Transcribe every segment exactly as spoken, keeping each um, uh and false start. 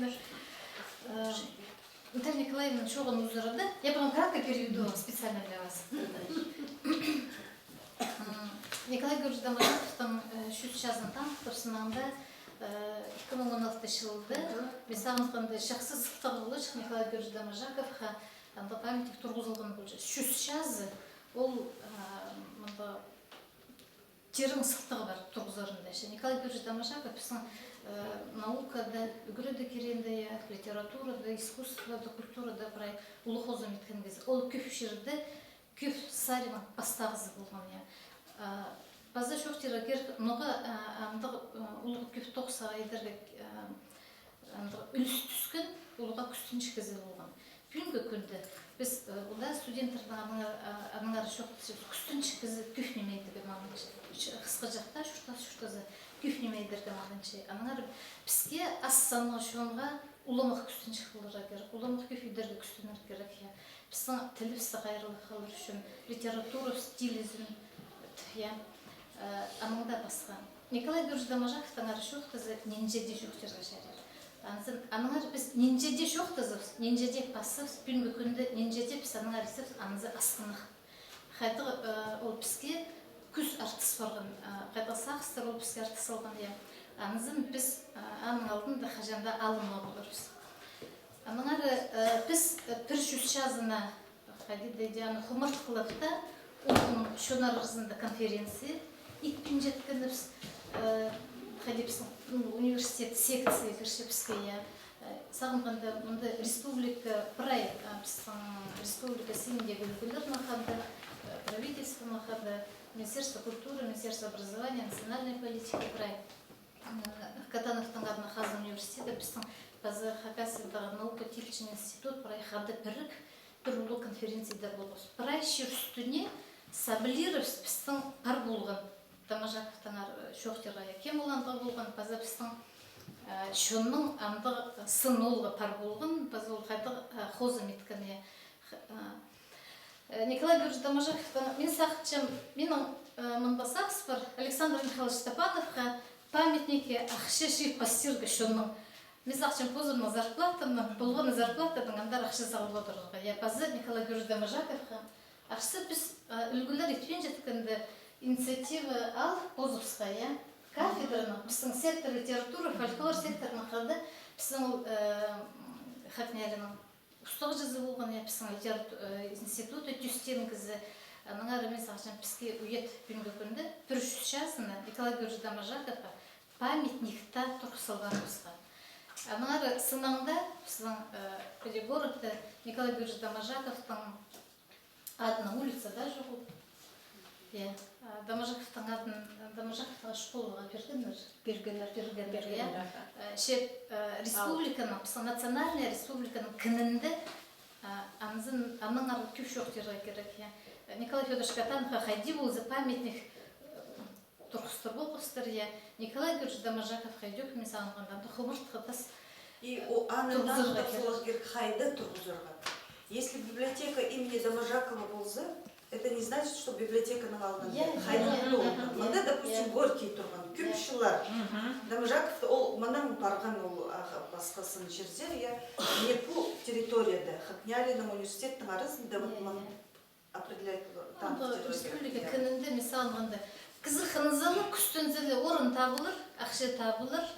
Э, Наталья Николаевна чоғын узарады. Я потом кратко переведу специально для вас. М, Николай Георгиевич Доможаковтың, э, чӱс чазын таныхтапчам анда, э, ікі муң он алтынҷы чылда. Мин сағынғанда, чахсы сылтағ поларҷых Николай Георгиевич Доможаковха анда памятник турғызылған полҷых. Чӱс чазы ол, э, мында тирең сылтағы пар турғызарында. Че Николай Георгиевич Доможаков пістің, э, наукада, ӱгредіг кирегінде, я, литературада, искусствода, культурада прай улуғ хозым иткен кізі. Ол кӧп чирде, кӧп саринаң пастағызы полған, я. А, паза чоохтирға кирек, ноға, а, андағ, а, улуғ кӧп тоғыс сағай идерге, а, андағ ӱлӱс тӱскен, улуғ кӱстенҷік кізі полған. Пӱӱнгі кӱнде піс, э, улуғ студенттернең аннаңар, а, аннаңар чоохтасчабыс, кӱстенҷік кізі кӧп ниме идерге маңнанча. Хысхаҷахта чуртас, чуртаза кӧп ниме идерге маңнанча. Аннаңар піске, ас саннығ чонға, уламох кӱстенҷік поларға кирек, уламох кӧп идерге кӱстенерге кирек, я. Пістің тілібісті хайраллап халар ӱчӱн, литература стилізін, я. Э, аның даа пасха. Николай Георгиевич Доможаковтаңар чоохтаза, нинҷе дее чоохтирға чарир. Анзын, аннаңар піс нинҷе дее чоохтазабыс, нинҷе дее пасчабыс, пӱӱнгі кӱнде нинҷе дее піс аннаңар истебіс, анзы асхынах. Хайдағ, э, ол піске кӱс артыс парған, э, хайдағ сағыстар ол піске артыс салған, я. Анзын піс, э, аның алнында хаҷан даа алынмаан поларбыс. Аннаңар, э, піс, э, пір чӱс чазына хайди даа аны хумартхылап та, улуғ чоннар аразында конференция итпинчеткенібіс, э, хайди пістің, ну, университет секция кірче піске, я. Э, сағынғанда, мында республика прай, э, пістің республика синіндегі ӱлгӱлернең хада, э, правительствонаң хада, Министерство культуры, Министерство образования, национальной политики прай. Э, Катановтың адынаң Хазан университеті, пістің паза Хакасиядағы наука тилҷең институт прай хада пірік, пір улуғ конференция идер полғабыс. Прай чир ӱстӱне саблирыбыс пістің пар полған. Доможаковтаңар, э, чоохтирға, я, кем ол андағ полған, паза пістің, э, чонның андағ сын оолғы пар полған, паза ол хайдағ, э, хозым иткен, я. Х-, э, Э, Николай Георгиевич Доможаковтың, мин сағынчам, минің, э, мында сағыс пар, Александр Михайлович Степановха памятникке ахча чыып пастирға чонның. Мин сағынчам, позымның зарплатамнаң, полған зарплатадаң андар ахча салып одырарға. Я, паза Николай Георгиевич Доможаковха ахча піс, э, ӱлгӱлер итпинчеткенде инициатива ал позыбысха, я. Кафедраның, пістің сектор литература, фольклор секторының хада, пістің ол, э, м, ХакНИИЯЛИ-ның устағҷызы полған, я, пістің литерату-, э, институтты тӧстеен кізі. Аннаңар мин сағынчам, піске уйат пӱӱнгі кӱнде пір чӱс чазына Николай Георгиевич Доможаковха памятник таа турғыс салғаныбысха. Аннаңар сыннаң даа, пістің, э, піле городта Николай Георгиевич Доможаковтың адынаң улица даа чоғыл. Я, а, Доможаковтың адын, Доможаковтың школаға пиргеннер. Пиргеннер. Пиргеннер, я. Пиргеннер, аха. Э, че, э, республиканың, пістің национальная республиканың кінінде, а, анзын, аннаңар кӧп чоохтирға кирек, я. Э, Николай Фёдорович Катановха хайди полза памятник, э, турғыстыр полғыстыр, я. Николай Георгиевич Доможаков хайди ӧк, мин сағынғанда, анда хумартхы тас. И, э, о, аны турғызарға кирек. Турғызарға кирек, хайда турғызарға. Если библиотека имени Доможакова полза, это не значит, что библиотеканың алнында. Я, я, хайда, я, турғызарға. Мында, допустим, Горький турған. Кӧп чыллар. Доможаков, ол мынаң парған, ол, а, пасха сын чирзер, я. Не пу территорияда, ХакНИИЯЛИ-ның университеттің аразында, вот, мын-, определять, анда танып республика кінінде, мин сағынғанда, кізі хынза ла, кӱстензе ле, орын табылар, ахча табылар.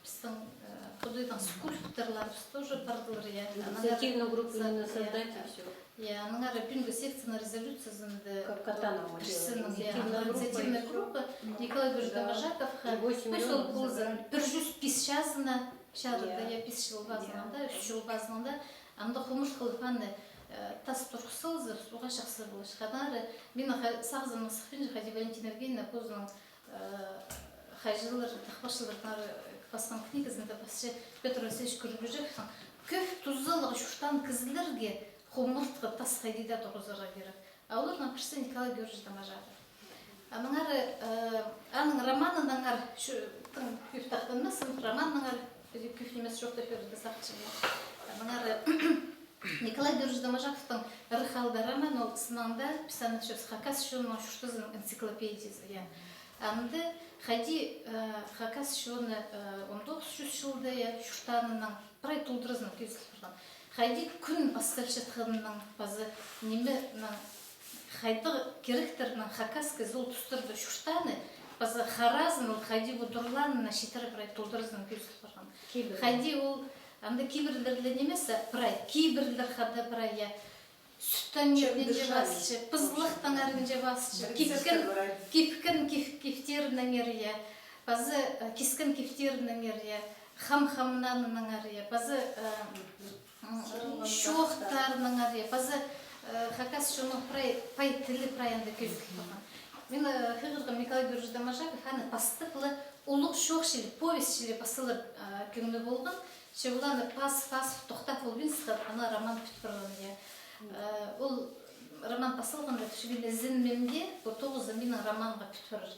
Пістің, э, Худайдаң скульпторларыбыс тоже пардылар, я. Инициативную группу именно создать и всё. Я, аннаңар пӱӱнгі секцияның резолюциязында Катанова пірсінің, я, инициативная группа. Николай Георгиевич Доможаковха, пусть ол полза, пір чӱс пис чазына, чарыда, я, пис чыл пазынаң даа, ӱс чыл пазынаң даа, анда хумартхылап аны, э, тас турғыс салза, уғаа чахсы полар. Аннаңар минің ха-, сағызым сыхпинча, хайди Валентина Евгеньевна позының, э, хайҷылар, тахпахчыларнаңар, э, пасхан книгазында пасча Пётр Васильевич Курбижековтың кӧп тузалығ чуртаан кізілерге хумартхы тас хайди даа турғызарға кирек. А оларның пірсі Николай Георгиевич Доможаков. Аннаңар, э, аның романынаңар, чу-, тың кӧп тахтанмассың, романынаңар кӧп нимес чоохтап пирерге сағынчам. Аннаңар, э, Николай Георгиевич Доможаковтың «Ырах аалда» романы, ол сыннаң даа, піс аны чӧс хакас чонының чуртазының энциклопедиязы, я. Анда хайди, э, хакас чоны, э, он тоғыс чӱс чылда, я, чуртаанының прай толдыразынаң кӧзіділ парған. Хайди кӱн пасталчатханының паза нименің, хайдағ киректернең хакас кізі ол тустарда чуртааны, паза харазын ол хайди удурлаанына читіре прай толдыразынаң кӧзіділ парған. Кибірлер. Хайди ол, анда кибірлер ле нимес, а прай, кибірлер хада прай, я, сӱт таңирынҷа пасча, пызылах таңирынҷа пасча, кипкен, кипкен киф-, кифтерінеңер, я, паза, э, кискен кифтерінеңер, я, хам хамнанынаңар, я, паза, э, м, чоохтарынаңар, я, паза, э, хакас чонның прай, пай тілі прай анда кӧзіділ парған. Мин, э, хығырғам Николай Георгиевич Доможаков, аны пастап ла улуғ чоох чіли, повесть чіли пасталар, э, кӧңні полған. Че ол аны пас, пас, тохтап полбин сыххан, ана роман пӱт парған, я. Э, ол роман пасталғанда, тіпчем, мин ізенмеем дее, пу тоғызы минің романға пӱт парар.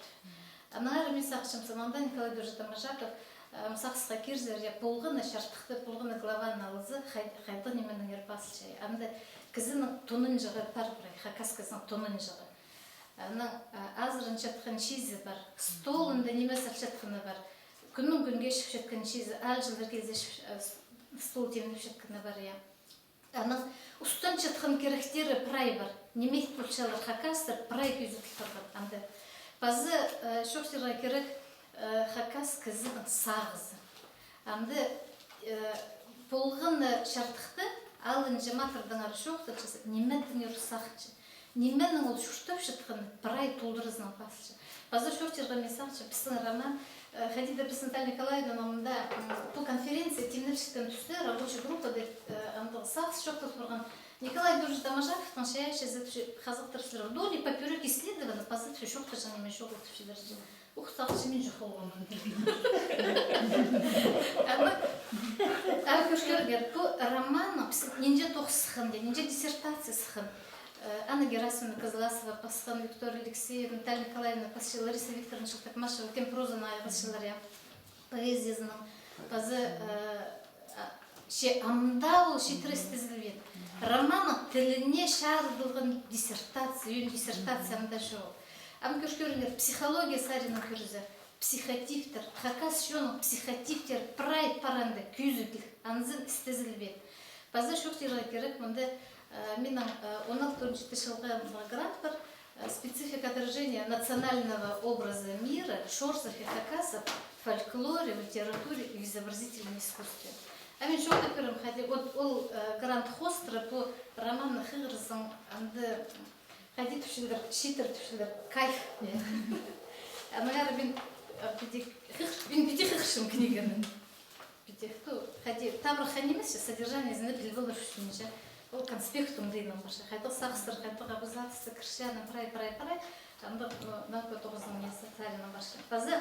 Аннаңар мин сағынчам, сынында Николай Георгиевич Доможаков, э, сағысха кирзер, я, полған на чардыхты, полған на главаны алза, хай-, хайдағ нименеңер пазылча. Анда кізінің тонынҷығы пар прай, хакас кізінің тонынҷығы. Анаң, а, азыранчатхан чиизі пар, столында ниме салчатханы пар, кӱннің кӱнге чіпчеткен чиизі, аалҷылар килзе чіп-, э, с-, стол тимнепчеткені пар, я. Анаң устанчатхан киректері прай пар, ниме ит полчалар хакастар, прай кӧзіділ парған анда. Паза, э, чоохтирға кирек, э, хакас кізінің сағызы. Анда, э, полған, э, чардыхты алынҷа матырдаңар чоохтапчазар, нимедеңер сағынча. Нименең ол чуртапчатханы прай толдыразынаң пазылча. Паза чоохтирға мин сағынчам, пістің роман, э, хайди даа піс Наталья Николаевнаның мында, м, пу конференция тимнепчеткен тӱсте рабочий группада, э, андағ сағыс чоохтап парған. Николай Георгиевич Доможаковтың чайаачызы, тіпче, хазахтар, сірер вдоль и поперёк исследованы, паза тіпче чоохтаҷаң ниме чоғыл тіпчелер. Ух, сағынчам, мин чох полғам. Ам, ам кӧріңер, пу романның піс нинҷе тоғыс сыххан, нинҷе диссертация сыххан. Э, Анна Герасимовна Кызласова пасхан, Виктория Алексеевна, Наталья Николаевна пасча, Лариса Викторовна Челтыгмашева, кем прозаны айғасчалар, я. Поэзиязының паза, э, а, че амды ол читіре істезілбеен. Романның тіліне чарыдылған диссертация, ӧӧн диссертация амды чоғыл. Ам кӧр-, кӧріңер, психология саринаң кӧрзе, психотиптер, хакас чонның психотиптері прай пар анда кӧзіділ, анзын істезілбеен. Паза чоохтирға кирек, мында, э, минің, э, он алты он читі чылғы грант пар, э, «Специфика отражения национального образа мира в шорсах и хакасов в фольклоре, в литературе и в изобразительном искусстве». А мин чоохтап пирем, хайди, от, ол, э, грант хоостыра пу романны хығырзаң, анда, хайди тіпчелер, читіре тіпчелер, кайф. Аннаңар мин, э, піди хығыр-, мин піди хығырчам книганы. Піди, ну, хайди, табырах нимес че, содержаниезін піліп алар ӱчӱн че. Ол конспект оңдайынаң парча. Хайдағ сағыстар, хайдағ абзацтар кірче, анаң прай, прай, прай. Андағ, ну, наука тоғызының не саринаң парча. Паза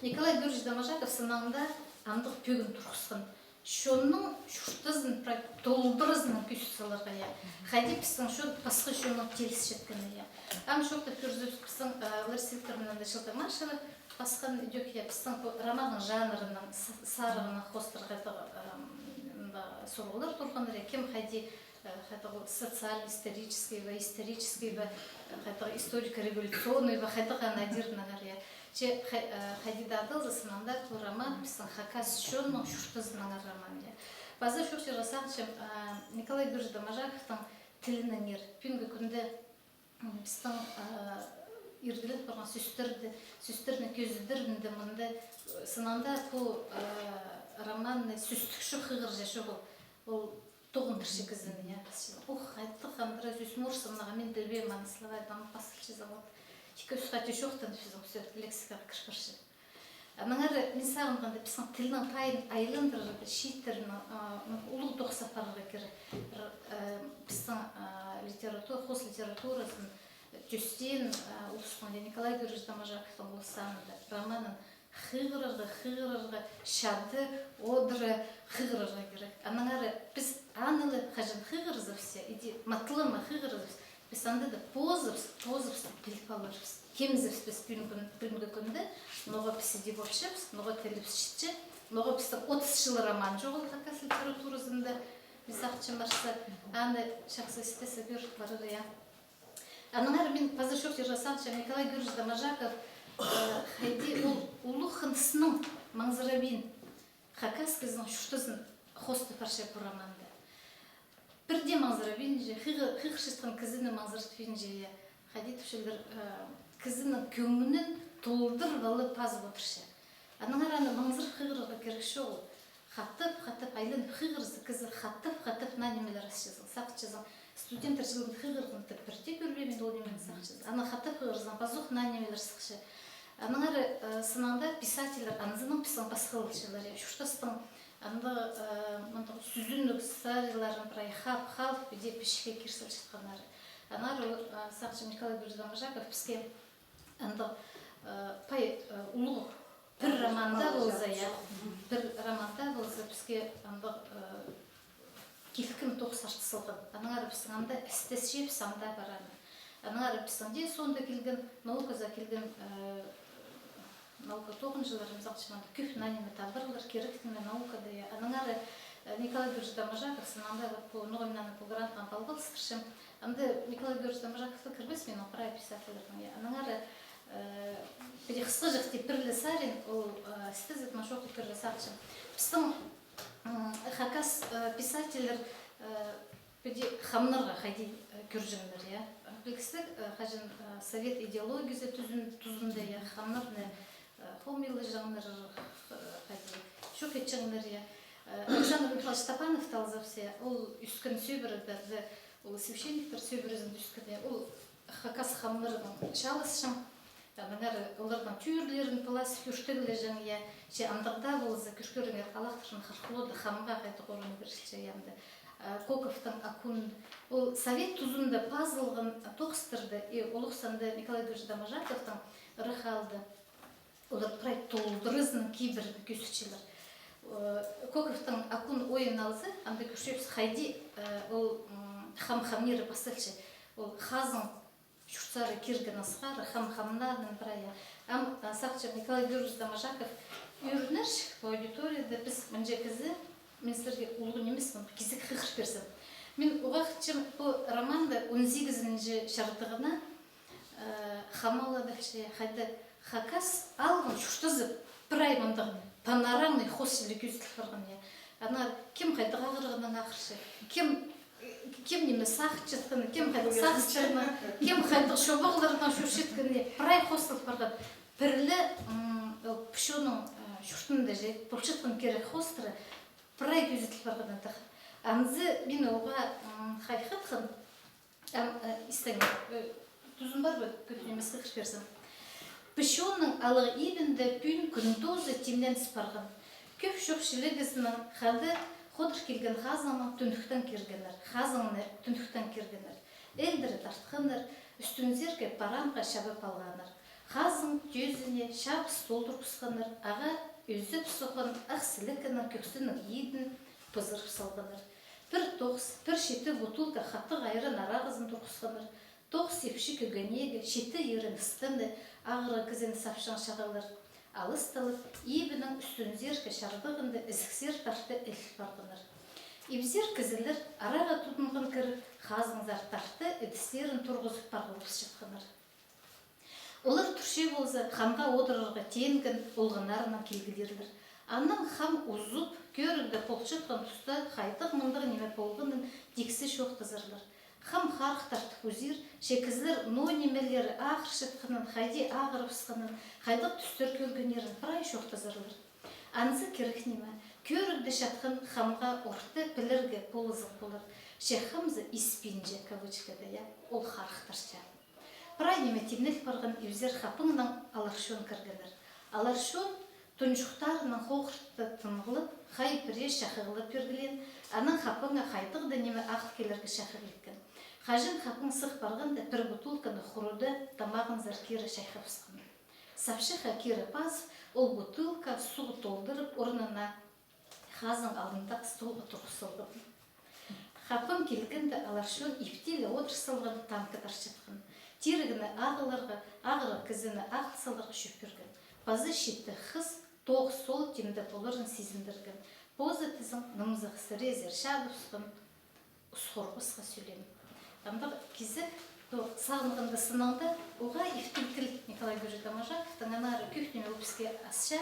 Николай Георгиевич Доможаков сынында андағ пӧгін турғысхан. Чонның чуртазын прай толдыразынаң кӧзіт саларға, я. Хайди пістің чон пасха чоннаң теелісчеткені, я. Ам чоохтап кӧрзебіс, пістің, э, Лариса Викторовна Челтыгмашева пасхан идӧк, я, пістің пу романның жанрының с-, сарығынаң хоостыра хайдағ, ам, мында сурығлар турғаннар, я, кем хайди, э, хайдағ ол социально-исторический ба, исторический ба, э, хайдағ историко-революционный ба, хайдағ аны адирынаңар, я. Че хай-, э, хайди даа адалза, сынында пу роман пістің хакас чонның чуртазынаңар роман, я. Паза чоохтирға сағынчам, э, Николай Георгиевич Доможаковтың тілінеңер. Пӱӱнгі кӱнде М, пістің, а, иргілеп парған сӧстерді, сӧстерні кӧзідерінде мында, э, сынында пу, а, романны сӧстікче хығырҷа чоғыл. Ол тоғындырча кізіні, я, пасча. Ух, хайдағ андыра сӧс, морсымнаға, мин пілбеем аны, словарьдаң пазылча за вот. Ікі-ӱс хати чоохтан пістің всё лексикаға кір парча. Аннаңар мин сағынғанда, пістің тілнің пайын айландырарға, чииттернең, а, улуғ тоғыс апарарға кирек. Р-, э, пістің, а, литература, хоос литературазын тӧстеен, а, улустың, я, Николай Георгиевич Доможаковтың ол санында романын хығырарға, хығырарға, чады одыра хығырарға кирек. Аннаңар піс аны ла хаҷан хығырзабыс, иди матыма хығырзабыс, піс анда даа позыбыс, позыбысты піліп аларбыс. Кемзібіс піс пӱӱн-, пӱӱнгі кӱнде, ноға піс иди полчабыс, ноға тілібіс чітче, ноға пістің отыс чыл роман чоғыл хакас литературазында, мин сағынчам, парса, аны чахсы істезең, кӧріп парар, я. Аннаңар мин паза чоохтирға сағынчам, Николай Георгиевич Доможаков, Хайди ол улуғ хыныснаң маңзырабин, хакас кізінің чуртазын хоостап парча пу романда. Пірдее маңзырабинча, хығыр-, хығырчатхан кізіні маңзыратпинча, я, хайди тіпчелер, э, кізінің кӧңнін толдырып алып пазып одырча. Аннаңар аны маңзырап хығырарға кирек чоғыл. Хатап, хатап айланып хығырза, кізі хатап, хатап наа нимелер асчазың, сағынчазың. Студенттер чылында хығырғанды пірдее кӧрбеем, ол нимені сағынчазың. Аны хатап хығырзаң, пазох наа нимелер сыхча. Аннаңар, э, сынында писательлер анзынаң пістең пасхалалчалар, я, чуртастың андағ, э, мындағ сӱзінніг саринларын прай хап-, халып, піди пічікке кир салчатханнары. Аннаңар, э, сағынчам, Николай Георгиевич Доможаков піске андағ, э, пай, э, улуғ пір романда полза, я, пір романда полза, піске андағ, э, килкім тоғыс артыс салған. Аннаңар пістің анда істесчебіс, анда парған. Аннаңар пістің дее соонда килген, науказар килген, э, наука тоғынҷылары, мин сағынчам, анда кӧп наа ниме табарлар, кирек ниме наукада, я. Аннаңар, э, Николай Георгиевич Доможаков, сынында вот пу, ноға мин аны пу грантнаң палғалыстырчам. Анда Николай Георгиевич Доможаковты кірбес, минің прай писательлернің, я. Аннаңар, э, пірее хысхаҷахти пір ле сарин, ол, э, істезіп, мин чоохтап кӧрерге сағынчам. Пістің, м, хакас, э, писательлер, э, піди хамнарға хайди, э, кӧрҷеңнер, я. Пілдістіг, э, хаҷан, э, совет идеологиязы тӱзін-, тузында, я, хамнарны, э, хомайлаҷаңнар, э, хайди, чох итчеңнер, я. Э, Александр Михайлович Топановты алзабыс, я, ол ӧскен Сӧбірее, да, ол священниктер Сӧбірезінде ӧскен, я, ол хакас хамнарнаң чааласчаң. Аннаңар оларның тӧӧрлерін пылас ӧртеглеҷең, я, че андағ даа полза, кӧр-, кӧріңер, алаахтарны хархылауда, хамға хайдағ орын пирілче, я, анда. Э, Коковтың Акун, ол совет тузында пазылған тоғыстарны, и олох санда Николай Георгиевич Доможаковтың ырах аалда олар прай толдыразынаң кибірін кӧзітчелер. Э, Коковтың Акун ойын алза, анда кӧрчебіс, хайди, э, ол, м, хам хамниры пасталча. Ол хазың чуртсары кирген асхар, хам хамнаан прай, я. Ам, а, сағынчам, Николай Георгиевич Доможаков ӧрінерҷік пу аудиторияда, піс мынҷа кізі, мин сірерге улуғ нимеспін, кизек хығыр пирзем. Мин уғаа хынчам, пу романда он сигізінҷі чардығына, э, хам аалда, че хайда хакас аалның чуртазы прай мындағ панорамный хоос чіли кӧзіділ парған, я. Аннаңар кем хайдағ ағырығнаң ағырча, кем кем ниме сағынчатханы, кем хайдағ сағысчатханы, кем хайдағ чобағларнаң чӧрчеткені, прай хоостал парған. Пір ле, м, ол пічіг чонның, э, чуртында же полчатхан кирек хоостары прай кӧзіділ парған андағ. Анзы мин уғаа, м, хайхатхан, ам, э, истеңер, э, тузым пар ба, кӧп нимес хығыр пирзем. Пічіг чонның алығ ибінде пӱӱн кӱн тооза тимненіс парған. Кӧп чох чілігізінең хада ходыр килген хазыңнаң тӱнӱктең киргеннер, хазыңны тӱнӱктең киргеннер. Ээлдіре тартханнар, ӱстӱнзерге паранға чабып алғаннар. Хазың тӧзіне чабыс стол турғысханнар, ағаа ӧзіп сохан ах сіліккенің кӧксінің идін пызырып салғаннар. Пір тоғыс, пір читі бутылка хатығ айран арағазын турғысханнар. Тоғыс ипчі кӧгенегі, читі ирен ыстыны, ағырығ кізіні сапчаң чағалар. Алысталып, ибінің ӱстӱнзерге чардығында ізіксер тарты іліл парғаннар. Ибзер кізілер араға тудынған кір хазыңзар тарты ідістерін турғызып парғалыбысчатханнар. Олар турча полза, хамға одырарға теенген олғаннарынаң килгілерлер. Анаң хам узып, кӧрігде полчатхан туста хайдағ-мындағ ниме полғанын тиксі чоохтазарлар. Хам харых тартып узир, че кізілер ноо нимелері ағырчатханын, хайди ағырыбысханын, хайдағ тӱстер кӧргеннерін прай чоохтазарлар. Анзы кирек ниме, кӧрігде чатхан хамға орта пілерге полызығ полар, че хамзы испинче, кавычкада, я, ол харыхтарча. Прай ниме тимнел парған ибзер хапыңнаң алар чон кіргеннер. Алар чон тунҷухтарынаң хоғыртты тынғылап, хай пірее чахығлап пиргілеен, анаң хапыңа хайдағ даа ниме ағыл килерге чахығ иткен. Хаҷан хапың сых парғанда, пір бутылканы хуруда тамағынзар кире чайхабысхан. Сапчахха кире пазып, ол бутылка суғ толдырып, орнына хазың алнындағы столға турғыс салған. Хапың килгенде, алар чон ипти ле одыр салған, танка тарчатхан. Тирігні ағыларға, ағырығ кізіні ағыл саларға чӧп пирген. Паза читі хыс тоғыс ол тимде поларын сизіндірген. Позы тізең нымзағ сірезер чадыбысхан. Ус хорғысха сӧлем. Андағ кизек Сағынғанда, сынаңда, уғаа ифтіг тіл Николай Георгиевич Доможаковтың, аннаңар кӧп ниме ол піске асча.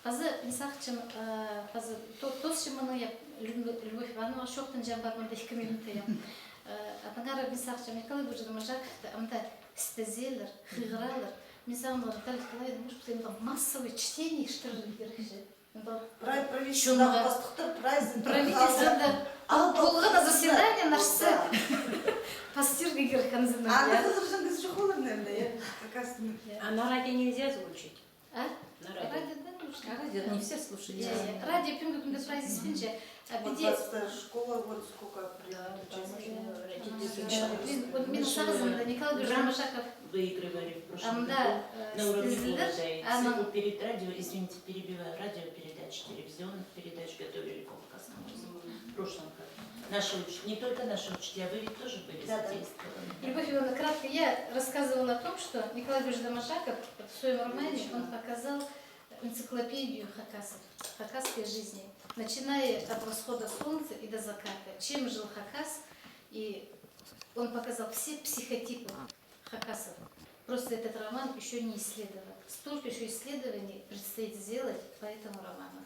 Паза мин сағынчам, э, паза то-, тоосчам мыны, я, Лю-, Любовь Ивановнаға чоохтанчам пар мында ікі минута, я. Э, аннаңар мин сағынчам, Николай Георгиевич Доможаковты амды істезелер, хығыралар. Мин сағынғам, Наталья Николаевна, может быть, анда массовый чтение, что ли, кирек чи? Правительствода пастыхтар, правительствода полған заседание, нарсы пастирға кирек анзын. Анда хығырҷаң кізі чох полар, наверное, я? Как раз. А на радио нельзя озвучить? А? На радио. Радиода можно. А радио не все слушают. Я, я. Радио пӱӱнгі кӱнде прайзы испинче. А вот где? Просто школа, вот сколько принимают участие. Мин, вот мин сағызымда Николай Георгиевич Доможаков выигрывали в прошлом году на уровне города, и цикл перед радио, извините, перебиваю, радиопередач, телевизионных передач готовили по хакасскому языку в прошлом году. Наши уч-, не только наши учителя, вы ведь тоже были задействованы. Любовь Ивановна, кратко, я рассказывала о том, что Николай Георгиевич Доможаков вот в своём романе, он показал энциклопедию хакасов, хакасской жизни, начиная от восхода солнца и до заката, чем жил хакас, и он показал все психотипы хакасов. Просто этот роман ещё не исследован. Столько ещё исследований предстоит сделать по этому роману.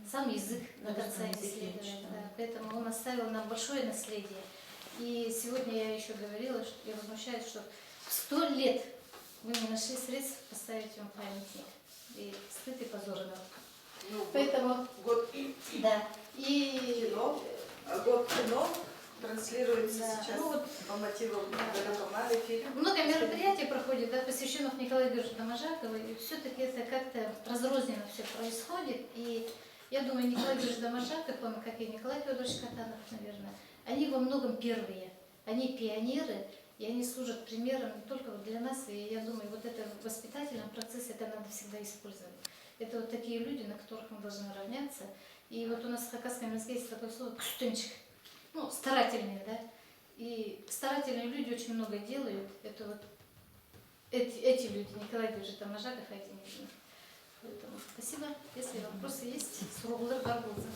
Сам язык до конца не исследован, да, поэтому он оставил нам большое наследие. И сегодня я ещё говорила, что я возмущаюсь, что сто лет мы не нашли средств поставить ему памятник. И стыд, и позор нам. Ну, поэтому год, да. И кино, а, год кино транслируется сейчас по мотивам телеканала, фильм. Много мероприятий проходит, да, посвящённых Николаю Георгиевичу Доможакову, и всё-таки это как-то разрозненно всё происходит. И я думаю, Николай Георгиевич Доможаков, он, как и Николай Фёдорович Катанов, наверное, они во многом первые. Они пионеры, и они служат примером не только вот для нас, и я думаю, вот это в воспитательном процессе это надо всегда использовать. Это вот такие люди, на которых мы должны равняться. И вот у нас в хакасском языке есть такое слово «кӱстенҷік». Ну, старательные, да? И старательные люди очень много делают. Это вот эти, эти люди, Николай Георгиевич Доможаков, один из них. Поэтому спасибо. Если вопросы есть, сурығлар пар полза.